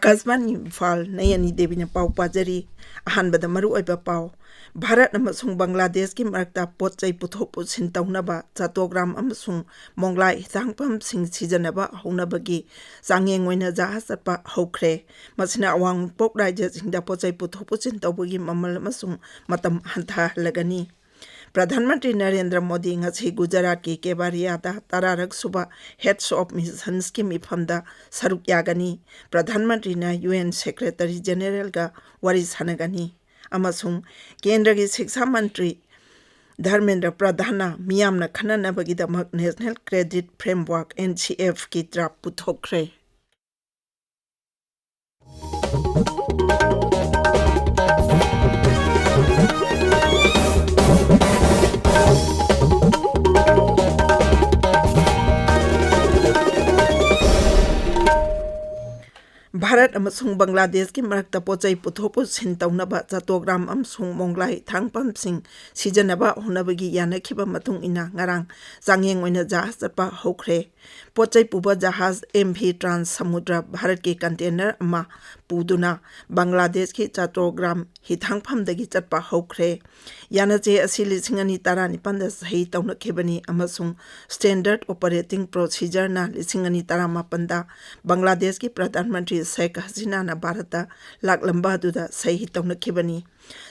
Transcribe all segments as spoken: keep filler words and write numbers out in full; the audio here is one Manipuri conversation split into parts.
ꯑꯀꯥꯁꯕꯥꯅꯤ ꯏꯝꯐꯥꯜ, ꯅꯌꯅꯤ ꯗꯦꯕꯤꯅ ꯄꯥꯎ ꯄꯥꯖꯔꯤ꯫ ꯑꯍꯥꯟꯕꯗ ꯃꯔꯨꯑꯣꯏꯕ ꯄꯥꯎ꯫ ꯚꯥꯔꯠ ꯑꯃꯁꯨꯡ ꯕꯪꯒ꯭ꯂꯥꯗꯦꯁꯀꯤ ꯃꯔꯛꯇ ꯄꯣꯠ ꯆꯩ ꯄꯨꯊꯣꯛ ꯄꯨꯁꯤꯟ ꯇꯧꯅꯕ ꯆꯥꯇꯣꯒ꯭ꯔꯥꯝ ꯑꯃꯁꯨꯡ ꯃꯣꯡꯂꯥꯏ ꯍꯤꯊꯥꯡꯐꯝꯁꯤꯡ ꯁꯤꯖꯤꯟꯅꯕ ꯍꯧꯅꯕꯒꯤ ꯆꯥꯡꯌꯦꯡ ꯑꯣꯏꯅ ꯖꯍꯥꯖ ꯆꯠꯄ ꯍꯧꯈ꯭ꯔꯦ꯫ ꯃꯁꯤꯅ ꯑꯋꯥꯡ ꯅꯣꯡꯄꯣꯛ ꯔꯥꯖ꯭ꯌꯁꯤꯡꯗ ꯄꯣꯠ ꯆꯩ ꯄꯨꯊꯣꯛ ꯄꯨꯁꯤꯟ ꯇꯧꯕꯒꯤ ꯃꯃꯜ ꯑꯃꯁꯨꯡ ꯃꯇꯝ ꯍꯟꯊꯍꯜꯂꯒꯅꯤ꯫ ꯄ꯭ꯔꯙꯥꯟ ꯃꯟꯇ꯭ꯔꯤ ꯅꯔꯦꯟꯗ꯭ꯔ ꯃꯣꯗꯤ ꯉꯁꯤ ꯒꯨꯖꯔꯥꯠꯀꯤ ꯀꯦꯕꯥꯔꯤꯌꯥꯗ ꯇꯔꯥꯔꯛ ꯁꯨꯕ Heads of Missions ꯀꯤ ꯃꯤꯐꯝꯗ ꯁꯔꯨꯛ ꯌꯥꯒꯅꯤ꯫ ꯄ꯭ꯔꯙꯥꯟ ꯃꯟꯇ꯭ꯔꯤꯅ ꯌꯨ ꯑꯦꯟ ꯁꯦꯀ꯭ꯔꯦꯇꯔꯤ ꯖꯦꯅꯦꯔꯦꯜꯒ ꯋꯥꯔꯤ ꯁꯥꯟꯅꯒꯅꯤ꯫ ꯑꯃꯁꯨꯡ ꯀꯦꯟꯗ꯭ꯔꯒꯤ ꯁꯤꯛꯁꯥ ꯃꯟꯇ꯭ꯔꯤ ꯙꯔꯃꯦꯟꯗ꯭ꯔ ꯄ꯭ꯔꯙꯥꯟꯅ ꯃꯤꯌꯥꯝꯅ ꯈꯟꯅꯅꯕꯒꯤꯗꯃꯛ National Credit Framework, N C F ꯀꯤ draft ꯄꯨꯊꯣꯛꯈ꯭ꯔꯦ꯫ ꯚꯥꯔꯠ ꯑꯃꯁꯨꯡ ꯕꯪꯒ꯭ꯂꯥꯗꯦꯁꯀꯤ ꯃꯔꯛꯇ ꯄꯣꯠ ꯆꯩ ꯄꯨꯊꯣꯛ ꯄꯨꯁꯤꯟ ꯇꯧꯅꯕ ꯆꯥꯇꯣꯒ꯭ꯔꯥꯝ ꯑꯃꯁꯨꯡ ꯃꯣꯡꯂꯥꯏ ꯊꯥꯡꯐꯝꯁꯤꯡ ꯁꯤꯖꯤꯟꯅꯕ ꯍꯧꯅꯕꯒꯤ ꯌꯥꯅꯈꯤꯕ ꯃꯇꯨꯡ ꯏꯟꯅ ꯉꯔꯥꯡ ꯆꯥꯡꯌꯦꯡ ꯑꯣꯏꯅ ꯖꯍꯥꯖ ꯆꯠꯄ ꯍꯧꯈ꯭ꯔꯦ꯫ ꯄꯣꯠ ꯆꯩ ꯄꯨꯕ ꯖꯍꯥꯖ M V Trans Samudra ꯚꯥꯔꯠꯀꯤ container ꯑꯃ ꯄꯨꯗꯨꯅ ꯕꯪꯒ꯭ꯂꯥꯗꯦꯁꯀꯤ ꯆꯥꯇꯣꯒ꯭ꯔꯥꯝ ꯍꯤꯊꯥꯡꯐꯝꯗꯒꯤ ꯆꯠꯄ ꯍꯧꯈ꯭ꯔꯦ꯫ ꯌꯥꯅꯆꯦ ꯑꯁꯤ ꯂꯤꯁꯤꯡ ꯑꯅꯤ ꯇꯔꯥꯅꯤꯄꯥꯟꯗ ꯁꯍꯤ ꯇꯧꯅꯈꯤꯕꯅꯤ ꯑꯃꯁꯨꯡ Standard Operating Procedure ꯅ ꯂꯤꯁꯤꯡ ꯑꯅꯤ ꯇꯔꯥꯃꯥꯄꯟꯗ ꯕꯪꯒ꯭ꯂꯥꯗꯦꯁꯀꯤ ꯄ꯭ꯔꯙꯥꯟ ꯃꯟꯇ꯭ꯔꯤ ꯁꯦꯈ ꯍꯁꯤꯅꯥꯅ ꯚꯥꯔꯠꯇ ꯂꯥꯛꯂꯝꯕ ꯑꯗꯨꯗ ꯁꯍꯤ ꯇꯧꯅꯈꯤꯕꯅꯤ꯫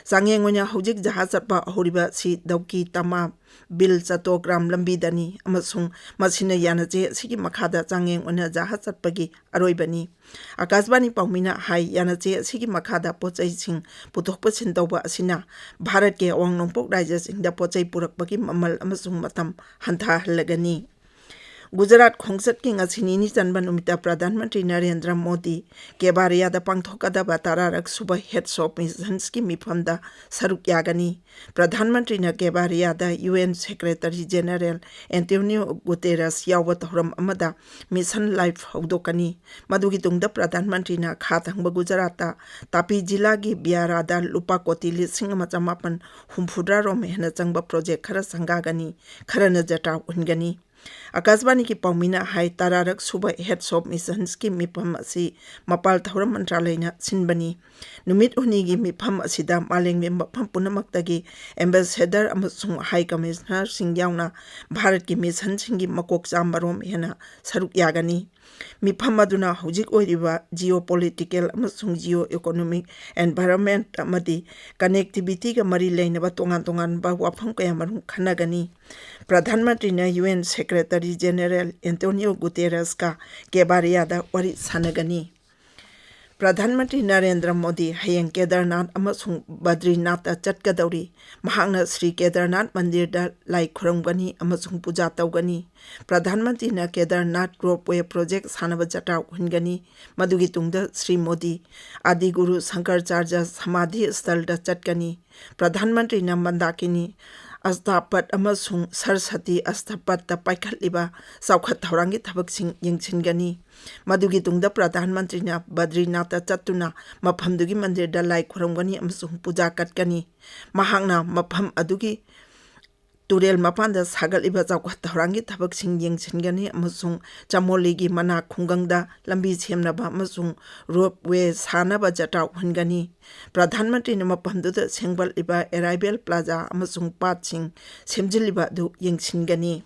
ꯆꯥꯡꯌꯦꯡ ꯑꯣꯏꯅ ꯍꯧꯖꯤꯛ ꯖꯍꯥꯖ ꯆꯠꯄ ꯍꯧꯔꯤꯕ ꯑꯁꯤ ꯗꯧꯀꯤ ꯇꯃꯥ ꯕꯤꯜ ꯆꯥꯇꯣꯒ꯭ꯔꯥꯝ ꯂꯝꯕꯤꯗꯅꯤ ꯑꯃꯁꯨꯡ ꯃꯁꯤꯅ ꯌꯥꯅꯆꯦ ꯑꯁꯤꯒꯤ ꯃꯈꯥꯗ ꯆꯥꯡꯌꯦꯡ ꯑꯣꯏꯅ ꯖꯍꯥꯖ ꯆꯠꯄꯒꯤ ꯑꯔꯣꯏꯕꯅꯤ꯫ ꯑꯀꯥꯁꯕꯥꯅꯤ ꯄꯥꯎꯃꯤꯅ ꯍꯥꯏ, ꯌꯥꯅꯆꯦ ꯑꯁꯤꯒꯤ ꯃꯈꯥꯗ ꯄꯣꯠ ꯆꯩꯁꯤꯡ ꯄꯨꯊꯣꯛ ꯄꯨꯁꯤꯟ ꯇꯧꯕ ꯑꯁꯤꯅ ꯚꯥꯔꯠꯀꯤ ꯑꯋꯥꯡ ꯅꯣꯡꯄꯣꯛ ꯔꯥꯖ꯭ꯌꯁꯤꯡꯗ ꯄꯣꯠ ꯆꯩ ꯄꯨꯔꯛꯄꯒꯤ ꯃꯃꯜ ꯑꯃꯁꯨꯡ ꯃꯇꯝ ꯍꯟꯊꯍꯜꯂꯒꯅꯤ꯫ ꯒꯨꯖꯔꯥꯠ ꯈꯣꯡꯆꯠꯀꯤ ꯉꯁꯤ ꯅꯤꯅꯤ ꯆꯟꯕ ꯅꯨꯃꯤꯠꯇ ꯄ꯭ꯔꯙꯥꯟ ꯃꯟꯇ꯭ꯔꯤ ꯅꯔꯦꯟꯗ꯭ꯔ ꯃꯣꯗꯤ ꯀꯦꯕꯥꯔꯤꯌꯥꯗ ꯄꯥꯡꯊꯣꯛꯀꯗꯕ ꯇꯔꯥꯔꯛ ꯁꯨꯕ Heads of Missions ꯀꯤ ꯃꯤꯐꯝꯗ ꯁꯔꯨꯛ ꯌꯥꯒꯅꯤ꯫ ꯄ꯭ꯔꯙꯥꯟ ꯃꯟꯇ꯭ꯔꯤꯅ ꯀꯦꯕꯥꯔꯤꯌꯥꯗ U N secretary general Antonio ꯒꯨꯇꯦꯔꯁ ꯌꯥꯎꯕ ꯊꯧꯔꯝ ꯑꯃꯗ Mission Life ꯍꯧꯗꯣꯛꯀꯅꯤ꯫ ꯃꯗꯨꯒꯤ ꯇꯨꯡꯗ ꯄ꯭ꯔꯙꯥꯟ ꯃꯟꯇ꯭ꯔꯤꯅ ꯈꯥ ꯊꯪꯕ ꯒꯨꯖꯔꯥꯠꯇ ꯇꯥꯄꯤ ꯖꯤꯂꯥꯒꯤ ꯕꯤꯌꯥꯔꯥꯗ ꯂꯨꯄꯥ ꯀꯣꯇꯤ ꯂꯤꯁꯤꯡ ꯑꯃ ꯆꯃꯥꯄꯟ ꯍꯨꯝꯐꯨꯇꯔꯥ ꯔꯣꯝ ꯍꯦꯟꯅ ꯆꯪꯕ project ꯈꯔ ꯁꯪꯒꯥꯒꯅꯤ, ꯈꯔꯅ ꯖꯇ꯭ꯔꯥ ꯎꯟꯒꯅꯤ꯫ ꯑꯀꯥꯁꯕꯥꯅꯤꯒꯤ ꯄꯥꯎꯃꯤꯅ ꯍꯥꯏ, ꯇꯔꯥꯔꯛ ꯁꯨꯕ Heads of Missions ꯀꯤ ꯃꯤꯐꯝ ꯑꯁꯤ ꯃꯄꯥꯜ ꯊꯧꯔꯝ ꯃꯟꯇ꯭ꯔꯥꯂꯌꯅ ꯁꯤꯟꯕꯅꯤ꯫ ꯅꯨꯃꯤꯠ ꯍꯨꯝꯅꯤꯒꯤ ꯃꯤꯐꯝ ꯑꯁꯤꯗ ꯃꯥꯂꯦꯝꯒꯤ ꯃꯐꯝ ꯄꯨꯝꯅꯃꯛꯇꯒꯤ ambassador ꯑꯃꯁꯨꯡ High Commissioner ꯁꯤꯡ ꯌꯥꯎꯅ ꯚꯥꯔꯠꯀꯤ mission ꯁꯤꯡꯒꯤ ꯃꯀꯣꯛ ꯆꯥꯝꯕꯔꯣꯝ ꯍꯦꯟꯅ ꯁꯔꯨꯛ ꯌꯥꯒꯅꯤ꯫ ꯃꯤꯐꯝ ꯑꯗꯨꯅ ꯍꯧꯖꯤꯛ ꯑꯣꯏꯔꯤꯕ geopolitical ꯑꯃꯁꯨꯡ geo-economic environment ꯑꯃꯗꯤ connectivity ꯒ ꯃꯔꯤ ꯂꯩꯅꯕ ꯇꯣꯉꯥꯟ ꯇꯣꯉꯥꯟꯕ ꯋꯥꯐꯝ ꯀꯌꯥꯃꯔꯨꯝ ꯈꯟꯅꯒꯅꯤ꯫ ꯄ꯭ꯔꯙꯥꯟ ꯃꯟꯇ꯭ꯔꯤꯅ UN Secretary General Antonio Guterres ꯀ ꯀꯦꯕꯥꯔꯤꯌꯥꯗ ꯋꯥꯔꯤ ꯁꯥꯟꯅꯒꯅꯤ꯫ ꯄ꯭ꯔꯙꯥꯟ ꯃꯟꯇ꯭ꯔꯤ ꯅꯔꯦꯟꯗ꯭ꯔ ꯃꯣꯗꯤ ꯍꯌꯦꯡ ꯀꯦꯗꯔꯅꯥꯊ ꯑꯃꯁꯨꯡ ꯕꯗ꯭ꯔꯤꯅꯥꯊꯇ ꯆꯠꯀꯗꯧꯔꯤ꯫ ꯃꯍꯥꯛꯅ ꯁ꯭ꯔꯤ ꯀꯦꯗꯔꯅꯥꯊ ꯃꯟꯗꯤꯔꯗ ꯂꯥꯏ ꯈꯨꯔꯨꯝꯒꯅꯤ ꯑꯃꯁꯨꯡ ꯄꯨꯖꯥ ꯇꯧꯒꯅꯤ꯫ ꯄ꯭ꯔꯙꯥꯟ ꯃꯟꯇ꯭ꯔꯤꯅ ꯀꯦꯗꯔꯅꯥꯊ ropeway project ꯁꯥꯟꯅꯕ ꯖꯇ꯭ꯔꯥ ꯍꯨꯟꯒꯅꯤ꯫ ꯃꯗꯨꯒꯤ ꯇꯨꯡꯗ ꯁ꯭ꯔꯤ ꯃꯣꯗꯤ ꯑꯥꯗꯤ ꯒꯨꯔꯨ ꯁꯪꯀꯔꯆꯥꯔꯖ ꯁꯃꯥꯙꯤ ꯁ꯭ꯊꯜꯗ ꯆꯠꯀꯅꯤ꯫ ꯄ꯭ꯔꯙꯥꯟ ꯃꯟꯇ꯭ꯔꯤꯅ ꯃꯟꯗꯥꯀꯤꯅꯤ ꯑꯁꯊꯥꯄꯠ ꯑꯃꯁꯨꯡ ꯁꯔꯁꯇꯤ ꯑꯁꯊꯥꯄꯠꯇ ꯄꯥꯏꯈꯠꯂꯤꯕ ꯆꯥꯎꯈꯠ ꯊꯧꯔꯥꯡꯒꯤ ꯊꯕꯛꯁꯤꯡ ꯌꯦꯡꯁꯤꯟꯒꯅꯤ꯫ ꯃꯗꯨꯒꯤ ꯇꯨꯡꯗ ꯄ꯭ꯔꯙꯥꯟ ꯃꯟꯇ꯭ꯔꯤꯅ ꯕꯗ꯭ꯔꯤꯅꯥꯊꯇ ꯆꯠꯇꯨꯅ ꯃꯐꯝꯗꯨꯒꯤ ꯃꯟꯗꯤꯔꯗ ꯂꯥꯏ ꯈꯨꯔꯨꯝꯒꯅꯤ ꯑꯃꯁꯨꯡ ꯄꯨꯖꯥ ꯀꯠꯀꯅꯤ꯫ ꯃꯍꯥꯛꯅ ꯃꯐꯝ ꯑꯗꯨꯒꯤ ꯇꯨꯔꯦꯜ ꯃꯄꯥꯟꯗ ꯁꯥꯒꯠꯂꯤꯕ ꯆꯥꯎꯈꯠ ꯊꯧꯔꯥꯡꯒꯤ ꯊꯕꯛꯁꯤꯡ ꯌꯦꯡꯁꯤꯟꯒꯅꯤ ꯑꯃꯁꯨꯡ ꯆꯃꯣꯂꯤꯒꯤ ꯃꯅꯥ ꯈꯨꯡꯒꯪꯗ ꯂꯝꯕꯤ ꯁꯦꯝꯅꯕ ꯑꯃꯁꯨꯡ ropeway ꯁꯥꯅꯕ ꯖꯇ꯭ꯔꯥ ꯍꯨꯟꯒꯅꯤ꯫ ꯄ꯭ꯔꯙꯥꯟ ꯃꯟꯇ꯭ꯔꯤꯅ ꯃꯐꯝꯗꯨꯗ ꯁꯦꯝꯒꯠꯂꯤꯕ arrival plaza ꯑꯃꯁꯨꯡ path ꯁꯤꯡ ꯁꯦꯝꯖꯤꯜꯂꯤꯕ ꯑꯗꯨ ꯌꯦꯡꯁꯤꯟꯒꯅꯤ꯫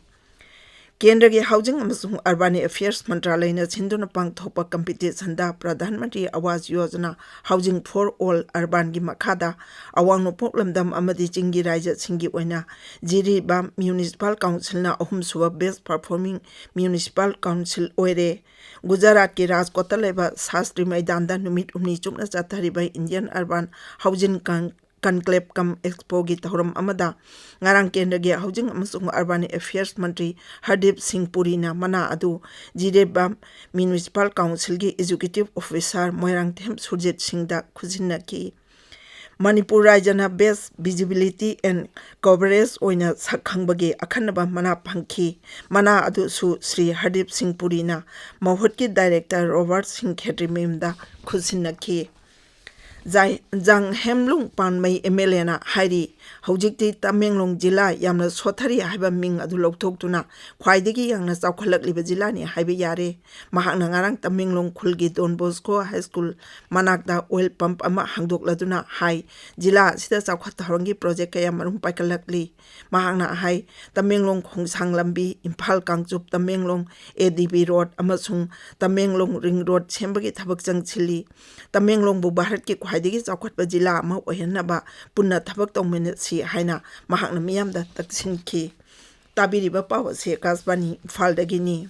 ꯀꯦꯟꯗ꯭ꯔꯒꯤ Housing ꯑꯃꯁꯨꯡ Urban Affairs ꯃꯟꯇ꯭ꯔꯥꯂꯌꯅ ꯁꯤꯟꯗꯨꯅ ꯄꯥꯡꯊꯣꯛꯄ competition the Pradhan Mantri Awas Yojana Housing for All Urban ꯒꯤ ꯃꯈꯥꯗ ꯑꯋꯥꯡ ꯅꯣꯡꯄꯣꯛ ꯂꯝꯗꯝ ꯑꯃꯗꯤ ꯆꯤꯡꯒꯤ ꯔꯥꯏꯖ꯭ꯌꯁꯤꯡꯒꯤ ꯑꯣꯏꯅ ꯖꯤꯔꯤꯕꯥꯝ Municipal Council ꯅ ꯑꯍꯨꯝꯁꯨꯕ best performing municipal council ꯑꯣꯏꯔꯦ꯫ ꯒꯨꯖꯔꯥꯠꯀꯤ ꯔꯥꯖꯀꯣꯠꯇ ꯂꯩꯕ ꯁꯥꯁꯇ꯭ꯔꯤ ꯃꯩꯗꯥꯟꯗ ꯅꯨꯃꯤꯠ ꯍꯨꯝꯅꯤ ꯆꯨꯞꯅ ꯆꯠꯊꯔꯤꯕ Indian Urban Housing Con-, Conclave cum Expo ꯒꯤ ꯊꯧꯔꯝ ꯑꯃꯗ ꯉꯔꯥꯡ ꯀꯦꯟꯗ꯭ꯔꯒꯤ Housing ꯑꯃꯁꯨꯡ Urban Affairs ꯃꯟꯇ꯭ꯔꯤ ꯍꯔꯗꯤꯞ ꯁꯤꯡ ꯄꯨꯔꯤꯅ ꯃꯅꯥ ꯑꯗꯨ ꯖꯤꯔꯤꯕꯥꯝ Municipal Council ꯒꯤ Executive Officer ꯃꯣꯏꯔꯥꯡꯊꯦꯝ ꯁꯨꯔꯖꯤꯠ ꯁꯤꯡꯗ ꯈꯨꯠꯁꯤꯟꯅꯈꯤ꯫ Manipur ꯔꯥꯏꯖ꯭ꯌꯅ Best Visibility and Coverage ꯑꯣꯏꯅ ꯁꯛ ꯈꯪꯕꯒꯤ ꯑꯈꯟꯅꯕ ꯃꯅꯥ ꯐꯪꯈꯤ꯫ ꯃꯅꯥ ꯑꯗꯨꯁꯨ ꯁ꯭ꯔꯤ ꯍꯔꯗꯤꯞ ꯁꯤꯡ ꯄꯨꯔꯤꯅ ꯃꯍꯨꯠꯀꯤ Director ꯔꯣꯕꯥꯔꯠ ꯁꯤꯡ ꯈꯦꯇ꯭ꯔꯤ ꯃꯌꯨꯝꯗ ꯈꯨꯠꯁꯤꯟꯅꯈꯤ꯫ ꯖꯥꯏ-, ꯖꯥꯡꯍꯦꯝꯂꯨꯡ ꯄꯥꯟꯃꯩ ꯑꯦꯝ ꯑꯦꯜ ꯑꯦꯅ ꯍꯥꯏꯔꯤ, ꯍꯧꯖꯤꯛꯇꯤ ꯇꯃꯦꯡꯂꯣꯡ ꯖꯤꯂꯥ ꯌꯥꯝꯅ ꯁꯣꯠꯊꯔꯤ ꯍꯥꯏꯕ ꯃꯤꯡ ꯑꯗꯨ ꯂꯧꯊꯣꯛꯇꯨꯅ ꯈ꯭ꯋꯥꯏꯗꯒꯤ ꯌꯥꯝꯅ ꯆꯥꯎꯈꯠꯂꯛꯂꯤꯕ ꯖꯤꯂꯥꯅꯤ ꯍꯥꯏꯕ ꯌꯥꯔꯦ꯫ ꯃꯍꯥꯛꯅ ꯉꯔꯥꯡ ꯇꯃꯦꯡꯂꯣꯡ ꯈꯨꯜꯒꯤ ꯗꯣꯟ ꯕꯣꯁꯀꯣ ꯍꯥꯏ ꯁ꯭ꯀꯨꯜ ꯃꯅꯥꯛꯇ ꯑꯣꯏꯜ ꯄꯝꯞ ꯑꯃ ꯍꯥꯡꯗꯣꯛꯂꯗꯨꯅ ꯍꯥꯏ, ꯖꯤꯂꯥ ꯑꯁꯤꯗ ꯆꯥꯎꯈꯠ ꯊꯧꯔꯥꯡꯒꯤ ꯄ꯭ꯔꯣꯖꯦꯛ ꯀꯌꯥ ꯃꯔꯨꯝ ꯄꯥꯏꯈꯠꯂꯛꯂꯤ꯫ ꯃꯍꯥꯛꯅ ꯍꯥꯏ, ꯇꯃꯦꯡꯂꯣꯡ ꯈꯣꯡꯁꯥꯡ ꯂꯝꯕꯤ, ꯏꯝꯐꯥꯜ ꯀꯥꯡꯆꯨꯞ ꯇꯃꯦꯡꯂꯣꯡ ꯑꯦ ꯗꯤ ꯕꯤ ꯔꯣꯗ ꯑꯃꯁꯨꯡ ꯇꯃꯦꯡꯂꯣꯡ ꯔꯤꯡ ꯔꯣꯗ ꯁꯦꯝꯕꯒꯤ ꯊꯕꯛ ꯆꯪꯁꯤꯜꯂꯤ꯫ ꯇꯃꯦꯡꯂꯣꯡꯕꯨ ꯚꯥꯔꯠꯀꯤ ꯈ꯭ꯋꯥꯏꯗꯒꯤ ꯆꯥꯎꯈꯠꯄ ꯖꯤꯂꯥ ꯑꯃ ꯑꯣꯏꯍꯟꯅꯕ ꯄꯨꯟꯅ ꯊꯕꯛ ꯇꯧꯃꯤꯟꯅꯁꯤ ꯍꯥꯏꯅ ꯃꯍꯥꯛꯅ ꯃꯤꯌꯥꯝꯗ ꯇꯛꯁꯤꯟꯈꯤ꯫ ꯇꯥꯕꯤꯔꯤꯕ ꯄꯥꯎ ꯑꯁꯤ ꯑꯀꯥꯁꯕꯥꯅꯤ ꯏꯝꯐꯥꯜꯗꯒꯤꯅꯤ꯫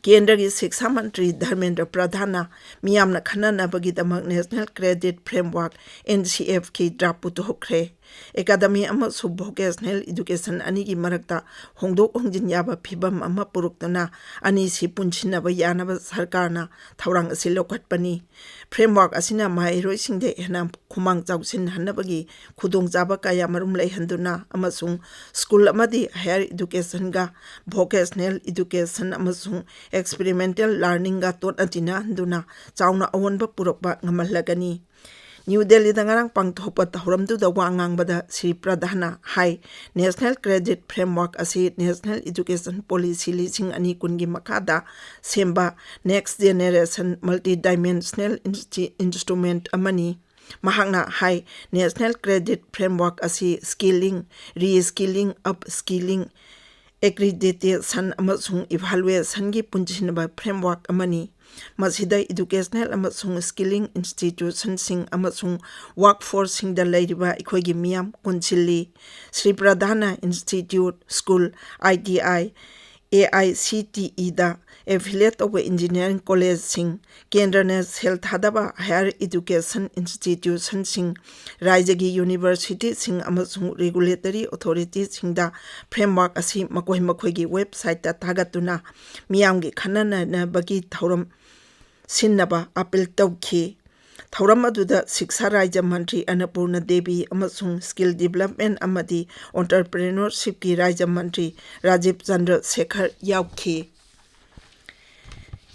ꯀꯦꯟꯗ꯭ꯔꯒꯤ ꯁꯤꯛꯁꯥ ꯃꯟꯇ꯭ꯔꯤ ꯙꯔꯃꯦꯟꯗ꯭ꯔ ꯄ꯭ꯔꯙꯥꯟꯅ ꯃꯤꯌꯥꯝꯅ ꯈꯟꯅꯅꯕꯒꯤꯗꯃꯛ national credit framework, N C F ꯀꯤ ꯗ꯭ꯔꯥꯐ ꯄꯨꯊꯣꯛꯈ꯭ꯔꯦ꯫ ꯑꯦꯀꯥꯗꯃꯤ ꯑꯃꯁꯨꯡ ꯚꯣꯀꯦꯁꯅꯦꯜ ꯏꯗꯨꯀꯦꯁꯟ ꯑꯅꯤꯒꯤ ꯃꯔꯛꯇ ꯍꯣꯡꯗꯣꯛ ꯍꯣꯡꯖꯤꯟ ꯌꯥꯕ ꯐꯤꯚꯝ ꯑꯃ ꯄꯨꯔꯛꯇꯨꯅ ꯑꯅꯤꯁꯤ ꯄꯨꯟꯁꯤꯟꯅꯕ ꯌꯥꯅꯕ ꯁꯔꯀꯥꯔꯅ ꯊꯧꯔꯥꯡ ꯑꯁꯤ ꯂꯧꯈꯠꯄꯅꯤ꯫ ꯐ꯭ꯔꯦꯝꯋꯥꯔꯛ ꯑꯁꯤꯅ ꯃꯍꯩꯔꯣꯏꯁꯤꯡꯗ ꯍꯦꯟꯅ ꯈꯨꯃꯥꯡ ꯆꯥꯎꯁꯤꯟꯍꯟꯅꯕꯒꯤ ꯈꯨꯗꯣꯡꯆꯥꯕ ꯀꯌꯥ ꯃꯔꯨꯝ ꯂꯩꯍꯟꯗꯨꯅ ꯑꯃꯁꯨꯡ ꯁ꯭ꯀꯨꯜ ꯑꯃꯗꯤ ꯍꯥꯌꯔ ꯏꯗꯨꯀꯦꯁꯟꯒ ꯚꯣꯀꯦꯁꯅꯦꯜ ꯏꯗꯨꯀꯦꯁꯟ ꯑꯃꯁꯨꯡ ꯑꯦꯛꯁꯄꯤꯔꯤꯃꯦꯟꯇꯦꯜ ꯂꯔꯅꯤꯡꯒ ꯇꯣꯠꯅ ꯇꯤꯟꯅꯍꯟꯗꯨꯅ ꯆꯥꯎꯅ ꯑꯑꯣꯟꯕ ꯄꯨꯔꯛꯄ ꯉꯝꯍꯜꯂꯒꯅꯤ꯫ ꯅ꯭ꯌꯨ ꯗꯦꯜꯂꯤꯗ ꯉꯔꯥꯡ ꯄꯥꯡꯊꯣꯛꯄ ꯊꯧꯔꯝꯗꯨꯗ ꯋꯥ ꯉꯥꯡꯕꯗ ꯁ꯭ꯔꯤ ꯄ꯭ꯔꯙꯥꯟꯅ ꯍꯥꯏ, ꯅꯦꯁꯅꯦꯜ ꯀ꯭ꯔꯦꯗꯤꯠ ꯐ꯭ꯔꯦꯝꯋꯥꯔꯛ ꯑꯁꯤ ꯅꯦꯁꯅꯦꯜ ꯏꯗꯨꯀꯦꯁꯟ ꯄꯣꯂꯤꯁꯤ ꯂꯤꯁꯤꯡ ꯑꯅꯤ ꯀꯨꯟꯒꯤ ꯃꯈꯥꯗ ꯁꯦꯝꯕ ꯅꯦꯛꯁ ꯖꯦꯅꯦꯔꯦꯁꯟ ꯃꯜꯇꯤ ꯗꯥꯏꯃꯦꯟꯁꯅꯦꯜ ꯏꯟꯁꯇꯤ-, ꯏꯟꯁꯇ꯭ꯔꯨꯃꯦꯟꯠ ꯑꯃꯅꯤ꯫ ꯃꯍꯥꯛꯅ ꯍꯥꯏ, ꯅꯦꯁꯅꯦꯜ ꯀ꯭ꯔꯦꯗꯤꯠ ꯐ꯭ꯔꯦꯝꯋꯥꯔꯛ ꯑꯁꯤ ꯁ꯭ꯀꯤꯂꯤꯡ, ꯔꯤꯁ꯭ꯀꯤꯂꯤꯡ, ꯑꯞꯁ꯭ꯀꯤꯂꯤꯡ, ꯑꯦꯀ꯭ꯔꯤꯗꯤꯇꯦꯁꯟ ꯑꯃꯁꯨꯡ ꯏꯚꯥꯂꯨꯑꯦꯁꯟꯒꯤ ꯄꯨꯟꯁꯤꯟꯕ ꯐ꯭ꯔꯦꯝꯋꯥꯔꯛ ꯑꯃꯅꯤ꯫ ꯃꯁꯤꯗ ꯏꯗꯨꯀꯦꯁꯅꯦꯜ ꯑꯃꯁꯨꯡ ꯁ꯭ꯀꯤꯂꯤꯡ ꯏꯟꯁꯇꯤꯇ꯭ꯌꯨꯁꯟꯁꯤꯡ ꯑꯃꯁꯨꯡ ꯋꯥꯔꯛꯐꯣꯔꯁꯁꯤꯡꯗ ꯂꯩꯔꯤꯕ ꯑꯩꯈꯣꯏꯒꯤ ꯃꯤꯌꯥꯝ ꯀꯣꯟꯁꯤꯜꯂꯤ꯫ ꯁ꯭ꯔꯤ ꯄ꯭ꯔꯙꯥꯟꯅ institute, school, I T I, A I C T ꯏꯗ ꯑꯦꯐꯤꯂꯦꯠ ꯇꯧꯕ ꯏꯟꯖꯤꯅꯤꯌꯥꯔꯤꯡ ꯀꯣꯂꯦꯖꯁꯤꯡ, ꯀꯦꯟꯗ꯭ꯔꯅ ꯁꯦꯜ ꯊꯥꯗꯕ ꯍꯥꯌꯔ ꯏꯗꯨꯀꯦꯁꯟ ꯏꯟꯁꯇꯤꯇ꯭ꯌꯨꯁꯟꯁꯤꯡ, ꯔꯥꯖ꯭ꯌꯒꯤ ꯌꯨꯅꯤꯚꯔꯁꯤꯇꯤꯁꯤꯡ ꯑꯃꯁꯨꯡ ꯔꯤꯒꯨꯂꯦꯇꯔꯤ ꯑꯣꯊꯣꯔꯤꯇꯤꯁꯤꯡꯗ ꯐ꯭ꯔꯦꯝꯋꯥꯔꯛ ꯑꯁꯤ ꯃꯈꯣꯏ ꯃꯈꯣꯏꯒꯤ ꯋꯦꯕꯁꯥꯏꯠꯇ ꯊꯥꯒꯠꯇꯨꯅ ꯃꯤꯌꯥꯝꯒꯤ ꯈꯟꯅ ꯅꯩꯅꯕꯒꯤ ꯊꯧꯔꯝ ꯁꯤꯟꯅꯕ ꯑꯥꯄꯤꯜ ꯇꯧꯈꯤ꯫ ꯊꯧꯔꯝ ꯑꯗꯨꯗ ꯁꯤꯛꯁꯥ ꯔꯥꯖ꯭ꯌ ꯃꯟꯇ꯭ꯔꯤ ꯑꯟꯅꯄꯨꯔꯅ ꯗꯦꯕꯤ ꯑꯃꯁꯨꯡ ꯁ꯭ꯀꯤꯜ ꯗꯤꯕ꯭ꯂꯞꯃꯦꯟꯠ ꯑꯃꯗꯤ ꯑꯣꯟꯇꯔꯄ꯭ꯔꯦꯅꯔꯁꯤꯞꯀꯤ ꯔꯥꯖ꯭ꯌ ꯃꯟꯇ꯭ꯔꯤ ꯔꯥꯖꯤꯕ ꯆꯟꯗ꯭ꯔ ꯁꯦꯈꯔ ꯌꯥꯎꯈꯤ꯫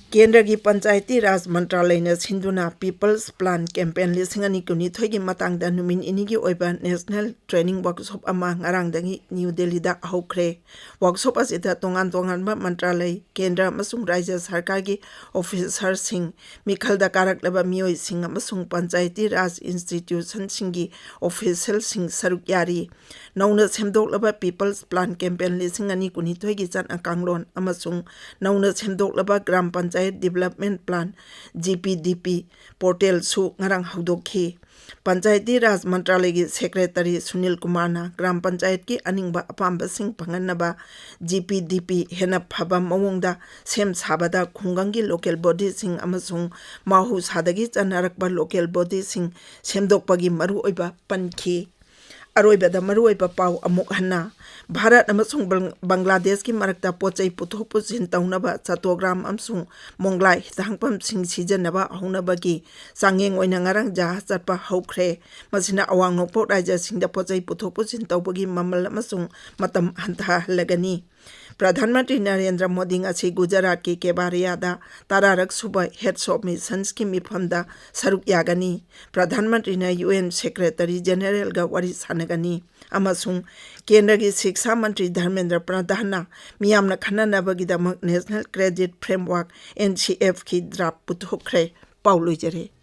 ꯀꯦꯟꯗ꯭ꯔꯒꯤ ꯄꯟꯆꯥꯌꯇꯤ ꯔꯥꯖ ꯃꯟꯇ꯭ꯔꯥꯂꯌꯅ ꯁꯤꯟꯗꯨꯅ People's Plan Campaign ꯂꯤꯁꯤꯡ ꯑꯅꯤ ꯀꯨꯟꯅꯤꯊꯣꯏꯒꯤ ꯃꯇꯥꯡꯗ ꯅꯨꯃꯤꯠ ꯅꯤꯅꯤꯒꯤ ꯑꯣꯏꯕ National Training Workshop ꯑꯃ ꯉꯔꯥꯡꯗꯒꯤ ꯅ꯭ꯌꯨ ꯗꯦꯜꯂꯤꯗ ꯍꯧꯈ꯭ꯔꯦ꯫ Workshop ꯑꯁꯤꯗ ꯇꯣꯉꯥꯟ ꯇꯣꯉꯥꯟꯕ ꯃꯟꯇ꯭ꯔꯥꯂꯌ, ꯀꯦꯟꯗ꯭ꯔ ꯑꯃꯁꯨꯡ ꯔꯥꯖ꯭ꯌ ꯁꯔꯀꯥꯔꯒꯤ officerꯁꯤꯡ, ꯃꯤꯈꯜꯗ ꯀꯥꯔꯛꯂꯕ ꯃꯤꯑꯣꯏꯁꯤꯡ ꯑꯃꯁꯨꯡ ꯄꯟꯆꯥꯌꯇꯤ ꯔꯥꯖ institutionꯁꯤꯡꯒꯤ officialꯁꯤꯡ ꯁꯔꯨꯛ ꯌꯥꯔꯤ꯫ ꯅꯧꯅ ꯁꯦꯝꯗꯣꯛꯂꯕ People's Plan Campaign ꯂꯤꯁꯤꯡ ꯑꯅꯤ ꯀꯨꯟꯅꯤꯊꯣꯏꯒꯤ ꯆꯠꯅ ꯀꯥꯡꯂꯣꯟ ꯑꯃꯁꯨꯡ ꯅꯧꯅ ꯁꯦꯝꯗꯣꯛꯂꯕ Gram Panchayat Development Plan, GPDP, portalꯁꯨ ꯉꯔꯥꯡ ꯍꯧꯗꯣꯛꯈꯤ꯫ ꯄꯟꯆꯥꯌꯇꯤ ꯔꯥꯖ ꯃꯟꯇ꯭ꯔꯥꯂꯌꯒꯤ Secretary ꯁꯨꯅꯤꯜ ꯀꯨꯃꯥꯔꯅ ꯒ꯭ꯔꯥꯝ ꯄꯟꯆꯥꯌꯠꯀꯤ ꯑꯅꯤꯡꯕ ꯑꯄꯥꯝꯕꯁꯤꯡ ꯐꯪꯍꯟꯅꯕ GPDP ꯍꯦꯟꯅ ꯐꯕ ꯃꯑꯣꯡꯗ ꯁꯦꯝ ꯁꯥꯕꯗ ꯈꯨꯡꯒꯪꯒꯤ local bodyꯁꯤꯡ ꯑꯃꯁꯨꯡ ꯃꯍꯧꯁꯥꯗꯒꯤ ꯆꯠꯅꯔꯛꯄ local bodyꯁꯤꯡ ꯁꯦꯝꯗꯣꯛꯄꯒꯤ ꯃꯔꯨꯑꯣꯏꯕ ꯄꯟꯈꯤ꯫ ꯑꯔꯣꯏꯕꯗ ꯃꯔꯨꯑꯣꯏꯕ ꯄꯥꯎ ꯑꯃꯨꯛ ꯍꯟꯅ꯫ ꯚꯥꯔꯠ ꯑꯃꯁꯨꯡ ꯕꯪ-, ꯕꯪꯒ꯭ꯂꯥꯗꯦꯁꯀꯤ ꯃꯔꯛꯇ ꯄꯣꯠ ꯆꯩ ꯄꯨꯊꯣꯛ ꯄꯨꯁꯤꯟ ꯇꯧꯅꯕ ꯆꯠꯇꯣꯒ꯭ꯔꯥꯝ ꯑꯃꯁꯨꯡ ꯃꯣꯡꯒ꯭ꯂꯥꯏ ꯍꯤꯊꯥꯡꯐꯝꯁꯤꯡ ꯁꯤꯖꯤꯟꯅꯕ ꯍꯧꯅꯕꯒꯤ ꯆꯥꯡꯌꯦꯡ ꯑꯣꯏꯅ ꯉꯔꯥꯡ ꯖꯍꯥꯖ ꯆꯠꯄ ꯍꯧꯈ꯭ꯔꯦ꯫ ꯃꯁꯤꯅ ꯑꯋꯥꯡ ꯅꯣꯡꯄꯣꯛ ꯔꯥꯖ꯭ꯌꯁꯤꯡꯗ ꯄꯣꯠ ꯆꯩ ꯄꯨꯊꯣꯛ ꯄꯨꯁꯤꯟ ꯇꯧꯕꯒꯤ ꯃꯃꯜ ꯑꯃꯁꯨꯡ ꯃꯇꯝ ꯍꯟꯊꯍꯜꯂꯒꯅꯤ꯫ ꯄ꯭ꯔꯙꯥꯟ ꯃꯟꯇ꯭ꯔꯤ ꯅꯔꯦꯟꯗ꯭ꯔ ꯃꯣꯗꯤ ꯉꯁꯤ ꯒꯨꯖꯔꯥꯠꯀꯤ ꯀꯦꯕꯥꯔꯤꯌꯥꯗ ꯇꯔꯥꯔꯛ ꯁꯨꯕ Heads of Missionsꯀꯤ ꯃꯤꯐꯝꯗ ꯁꯔꯨꯛ ꯌꯥꯒꯅꯤ꯫ ꯄ꯭ꯔꯙꯥꯟ ꯃꯟꯇ꯭ꯔꯤꯅ UN Secretary Generalꯒ ꯋꯥꯔꯤ ꯁꯥꯟꯅꯒꯅꯤ ꯑꯃꯁꯨꯡ ꯀꯦꯟꯗ꯭ꯔꯒꯤ ꯁꯤꯛꯁꯥ ꯃꯟꯇ꯭ꯔꯤ ꯙꯔꯃꯦꯟꯗ꯭ꯔ ꯄ꯭ꯔꯙꯥꯟꯅ ꯃꯤꯌꯥꯝꯅ ꯈꯟꯅꯅꯕꯒꯤꯗꯃꯛ National Credit Framework, NCFꯀꯤ draft ꯄꯨꯊꯣꯛꯈ꯭ꯔꯦ꯫ ꯄꯥꯎ ꯂꯣꯏꯖꯔꯦ꯫